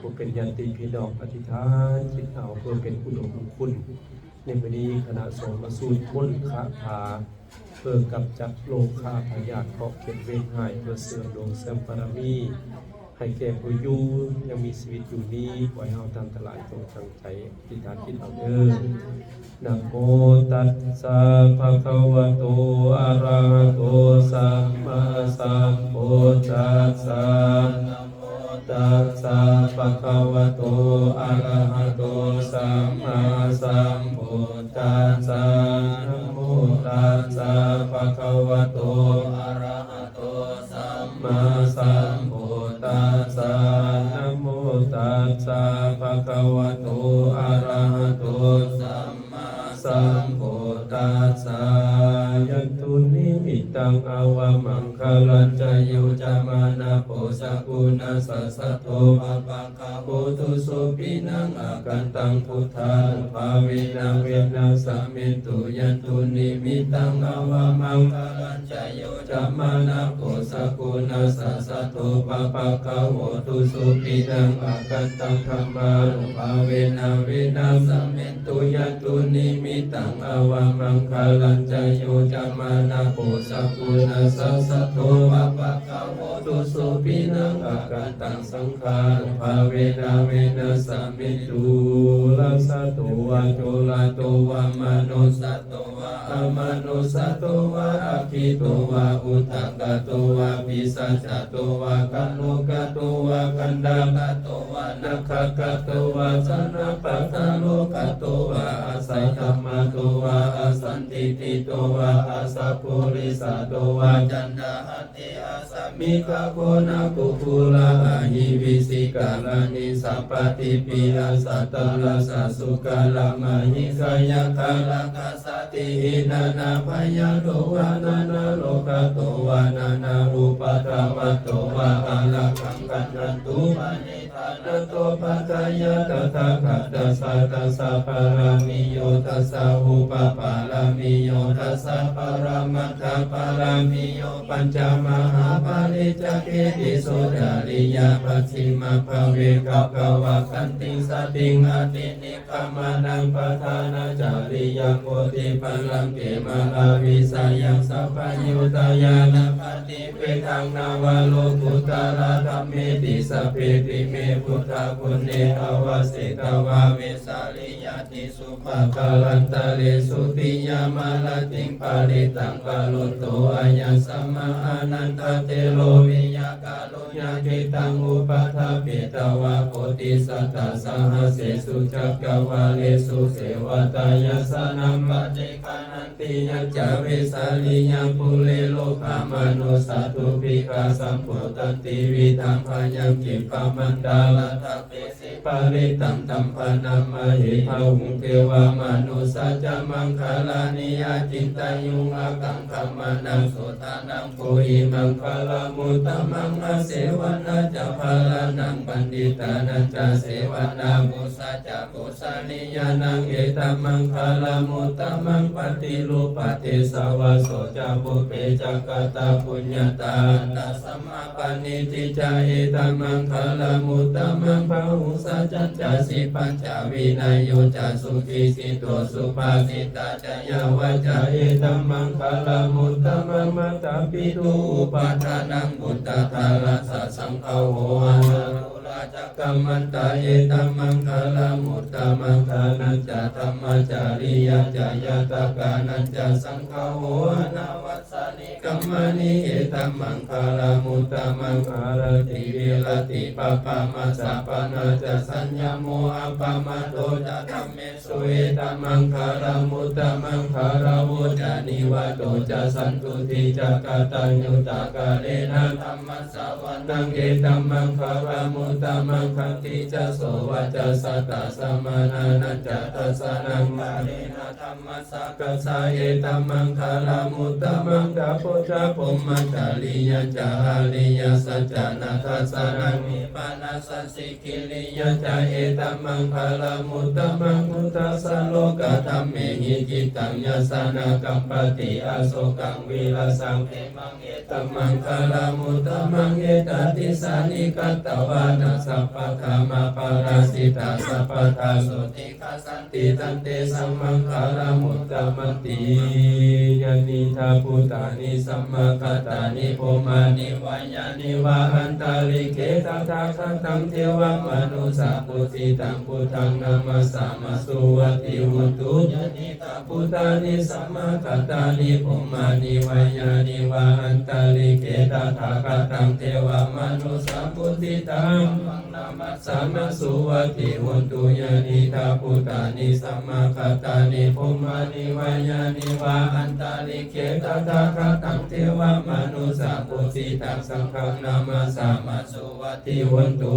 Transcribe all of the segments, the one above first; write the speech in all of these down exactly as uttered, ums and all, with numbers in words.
ผู้เป็นญาติพี่น้องอธิษฐานจิตเอาเพื่อเป็นอุดมมงคล ในวันนี้คณะสงฆ์มาสวดมนต์คาถา เพื่อกำจัดโรคาพยาธิเคราะห์เข็ญเวรร้าย เพื่อเสริมดวงเสริมบารมี ให้แก่ผู้อยู่ยังมีชีวิตอยู่นี้ ขอให้เฮาท่านทั้งหลายจงตั้งใจอธิษฐานจิตเอาเด้อ Namo tassa bhagavato arahato sammāsambuddhassa. Namo tassa bhagavato arahato sammāsambuddhassa. Namo tassa bhagavato arahato sammāsambuddhassa. Namo tassa bhagavato arahato sammāsambuddhassa. Yandunnimittaṃ avamaṅgalañca yo cāmanāpo sakuṇassa saddo pāpaggaho dussupinaṃ akantaṃ buddhānubhāvena vināsamentu. Yandunnimittaṃ avamaṅgalañca yo cāmanāpo sakuṇassa saddo pāpaggaho dussupinaṃ akantaṃ dhammānubhāvena vināsamentu. Yandunnimittaṃ avamaṅgalañca yo cāmanāpo sakuṇassa saddo pāpaggaho dussupinaṃ akantaṃ saṅghānubhāvena vināsamentu. Rājato vā corato vā manussato vā amanussato vā aggito vā udakato vā pisācato vā khāṇukato vā kaṇṭakato vā nakkhattato vā janapadarogato vā asaddhammato vā asandiṭṭhito vā asappurisato vā caṇḍahatthi āsmiṃ gabbhassa kukkuraahivicchikamaṇisappadīpiacchataracchasūkaramahiṃsayakkharakkhasādīhi nānābhayato vā nānārogato vā nānāupaddavato vā ārakkhaṃ gaṇhantu paṇidhānato. Paṭṭhāya tathāgatassa dasa pāramiyo dasa upapāramiyo dasa paramattha pāramiyo pañca mahāpariccāge tisso cariyā pacchimabbhave gabbhāvakkantiṃ jātiṃ abhini kkhamanaṃ padhānacariyaṃ bodhipallaṅke māravijayaṃ sabbaññutañāṇappaṭivedhaṃ navalokuttaradhammeti sabbepime buddhaguṇe āvajjitvā vesāliyā tīsu pākārantaresu tiyāmarattiṃ parittaṃ karonto āyasmā ānandatthero viya kāruññacittaṃ upaṭṭhapetvā koṭisatasahassesu cakkavāḷesu devatā yassāṇaṃ paṭiggaṇhanti yañca vesāliyaṃ pure rogāmanussadubbhikkhasambhūtantividhaṃ bhayaṃ khippamantadhāpesi parittaṃ taṃ bhaṇāma he. Bahuṃ devā manussā ca maṅgalāni acintayuṃ ākaṅkhamānā sotthānaṃ brūhi maṅgalamuttamaṃ. Asevanā ca bālānaṃ paṇḍitānañca sevanā pūjā ca pūjanīyānaṃ etammaṅgalamuttamaṃ. Paṭirūpadesavāso ca pubbe ca katapuññatā attasammā paṇidhi ca etammaṅgalamuttamaṃ. Bāhusaccañca sippañca vinayo ca susikkhito subhāsitā ca yā vācā etammaṅgalamuttamaṃ. Mātāpituupaṭṭhānaṃ puttadārassa saṅgaho anākulā ca kammantā etammaṅgalamuttamaṃ. Dānañca dhammacariyā ca ñātakānañca saṅgaho anavajjāni kammāni etammaṅgalamuttamaṃ. Āratī viratī pāpā majjapānā ca saññamo appamādo ca dhammesu etammaṅgalamuttamaṃ. Gāravo ca nivāto ca santuṭṭhī ca kataññutā kālena dhammassavanaṃ etammaṅgalamuttamaṃ. Khantī ca sovacassatā samaṇānañca dassanaṃ kālena dhammasākacchā etammaṅgalamuttamaṃ. Tapo ca brahmacariyañca ariyasaccāna dassanaṃ nibbānasacchikiriyā ca etammaṅgalamuttamaṃ. Phuṭṭhassa lokadhammehi cittaṃ yassa na kampati asokaṃ virajaṃ khemaṃ etammaṅgalamuttamaṃ. Etādisāni katvāna sabbatthamaparājitā sabbattha sotthiṃ gacchanti tantesaṃ maṅgalamuttamanti. Yānīdha bhūtāni samāgatāni bhummāni vā yāni va antalikkhe tathāgataṃ devamanussapūjitaṃ buddhaṃ namassāma suvatthi hotu. Yānīdha bhūtāni samāgatāni bhummāni vā yāni va antalikkhe tathāgataṃ devamanussapūjitaṃ namassāma suvatthi hotu. Yānīdha bhūtāni samāgatāni bhummāni vā yāni va antalikkhe tathāgataṃ devamanussapūjitaṃ saṅghaṃ namassāma suvatthi hotu.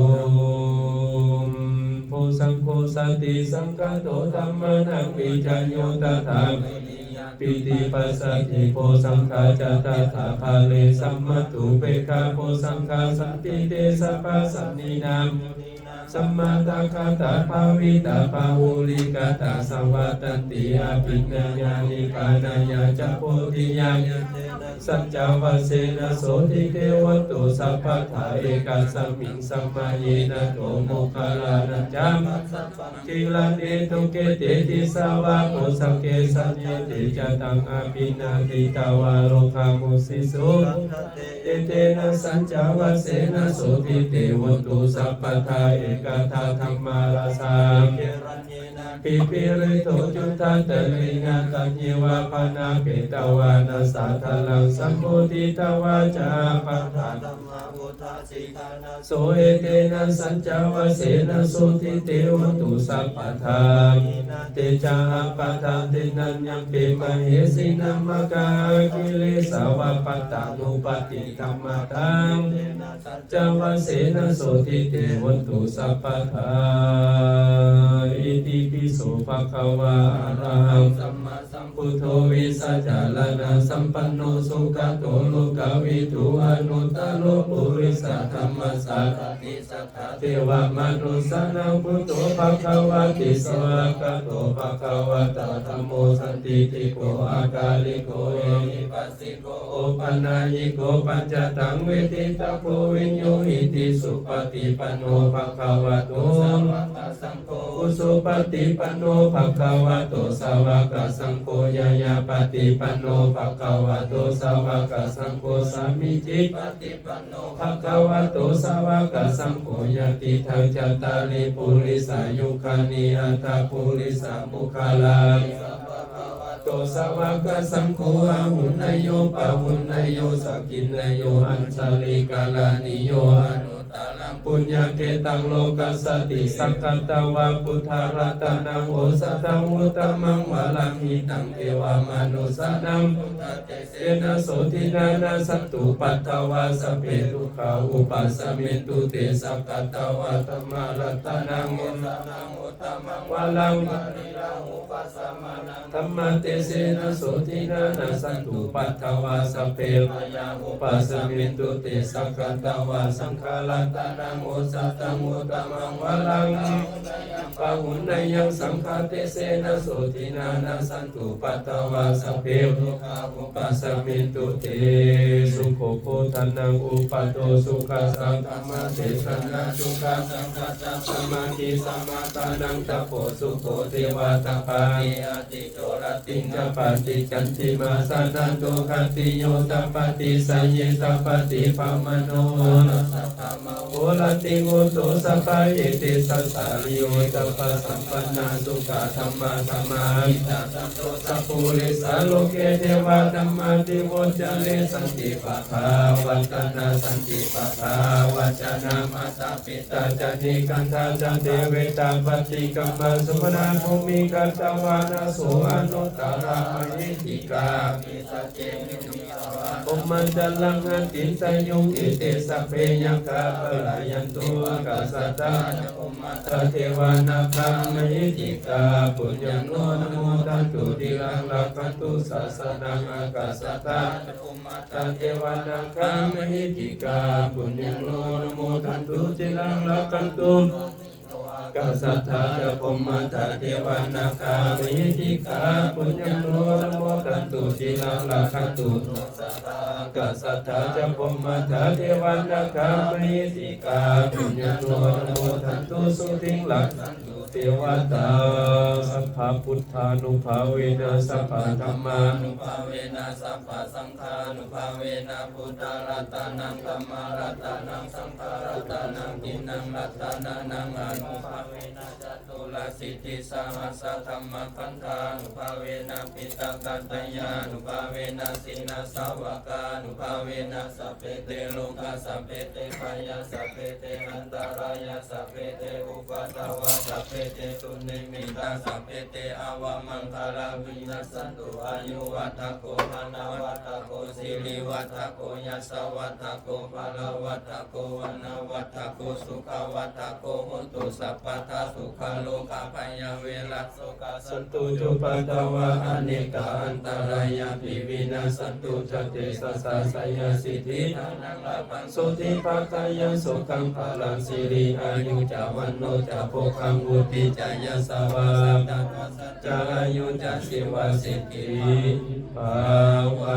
Bojjhaṅgo satisaṅkhāto dhammānaṃ vicayo tathā pīti passaddhi bojjhaṅgā ca tathāpare samādhupekkhabojjhaṅgā santike sabbadassinā samaggātā bhāvitā bahulīkatā saṃvattanti abhiññāya nibbānāya ca bodhiyā. Etena saccavajjena sotthi te hotu sabbadā. Ekasmiṃ samaye nātho moggallānañca gilāne dukkhite disvā bojjhaṅge satta desayi taṃ abhinanditvā rogā mucciṃsu. Etena saccavajjena sotthi te hotu sabbadā. Ekadā dhammarājā gelaññenābhipīḷito cundattherena taññeva bhaṇāpetvāna sādaraṃ sammoditvā ca ābādhā tamhā vuṭṭhāsi ṭhānaso. Etena saccavajjena sotthi te hotu sabbadā. Te ca ābādhā tiṇṇannampi mahesinaṃ maggāhatakilesā va pattānuppattidhammataṃ. Etena saccavajjena sotthi te hotu sabbadā. Itipi so bhagavā arahaṃ sammā sambuddho vijjācaraṇasampanno sugato lokavidū anuttaro purisadammasārathi satthā devamanussānaṃ buddho bhagavāti. Svākkhāto bhagavatā dhammo sandiṭṭhiko akāliko ehipassiko opanayiko paccattaṃ veditabbo viññūhīti. Supaṭipanno bhagavato sāvakasaṅgho, ujupaṭipanno bhagavato sāvakasaṅgho, ñāyapaṭipanno bhagavato sāvakasaṅgho, sāmīcipaṭipanno bhagavato sāvakasaṅgho, yadidaṃ cattāri purisayugāni aṭṭha purisapuggalā, esa bhagavato sāvakasaṅgho, āhuneyyo pāhuneyyo dakkhiṇeyyo añjalikaraṇīyo, anuttaraṃ puññakkhettaṃ lokassāti. Sakkatvā buddharatanaṃ osathaṃ uttamaṃ varaṃ hitaṃ devamanussānaṃ, buddhatejena sotthinā nassantupaddavā sabbe dukkhā vūpasamentu te. Sakkatvā dhammaratanaṃ osathaṃ uttamaṃ varaṃ, pariḷāhūpasamanaṃ, dhammatejena sotthinā nassantupaddavā sabbe bhayā vūpasamentu te. Sakkatvā saṅgharatanaṃ osathaṃ uttamaṃ varaṃ, āhuneyyaṃ pāhuneyyaṃ saṅghatejena sotthinā nassantupaddavā sabbe rogā vūpasamentu te. Sukho buddhānaṃ uppādo, sukhā saddhammadesanā, sukhā saṅghassa sāmaggī, samaggānaṃ tapo sukho. Divā tapati ādicco, rattiṃ tapati candimā, sannaddho khattiyo tapati, jhāyī tapati brāhmaṇo, horattiṃ uddosāga, ete cattārī uddapāsampannā, sukhā dhammadāhā, hitāya santo sappurisā, loke devadhammāti vuccare. Santi pakkhā apatanā, santi pakkhā avajjanā, mātā pitā ca nikkhantā, jātaveda paṭikkama, suvaṇṇabhūmiṃ gantvāna so anuttaraṃ mahiddhikā, brahmajālaṃ adesayuṃ. Ete sabbe yakkhā apara yantu, ākāsaṭṭhā ca bhummaṭṭhā devā nāgā mahiddhikā, puññaṃ no anumodantu, ciraṃ rakkhantu sāsanaṃ. Ākāsaṭṭhā ca bhummaṭṭhā devā nāgā mahiddhikā, puññaṃ no anumodantu, ciraṃ rakkhantu. Ākāsaṭṭhā ca bhummaṭṭhā devā nāgā mahiddhikā, puññaṃ no anumodantu, ciraṃ rakkhantu. Ākāsaṭṭhā ca bhummaṭṭhā devā nāgā mahiddhikā, puññaṃ no anumodantu, sotthiṃ rakkhantu devatā. Sabbabuddhānubhāvena sabbadhammānubhāvena sabbasaṅghānubhāvena buddharatanaṃ dhammaratanaṃ saṅgharatanaṃ tiṇṇaṃ ratanānaṃ ānubhāvena caturāsītisahassadhammakkhandhānubhāvena piṭakattayānubhāvena jinasāvakānubhāvena sabbe te rogā sabbe te bhayā sabbe te antarāyā sabbe te upaddavā sabbe te dunnimittā sabbe te avamaṅgalā vinassantu. Āyuvaḍḍhako dhanavaḍḍhako sirivaḍḍhako yasavaḍḍhako balavaḍḍhako vaṇṇavaḍḍhako sukhavaḍḍhako hotu sabbadā. Dukkharogabhayā verā sokā sattu cupaddavā anekā antarāyāpi vinassantu ca tejasā. Jayasiddhi dhanaṃ lābhaṃ sotthi bhāgyaṃ sukhaṃ balaṃ siri āyu ca vaṇṇo ca bhogaṃ vuḍḍhī ca yasavā satavassā ca āyū ca jīvasiddhī bhava.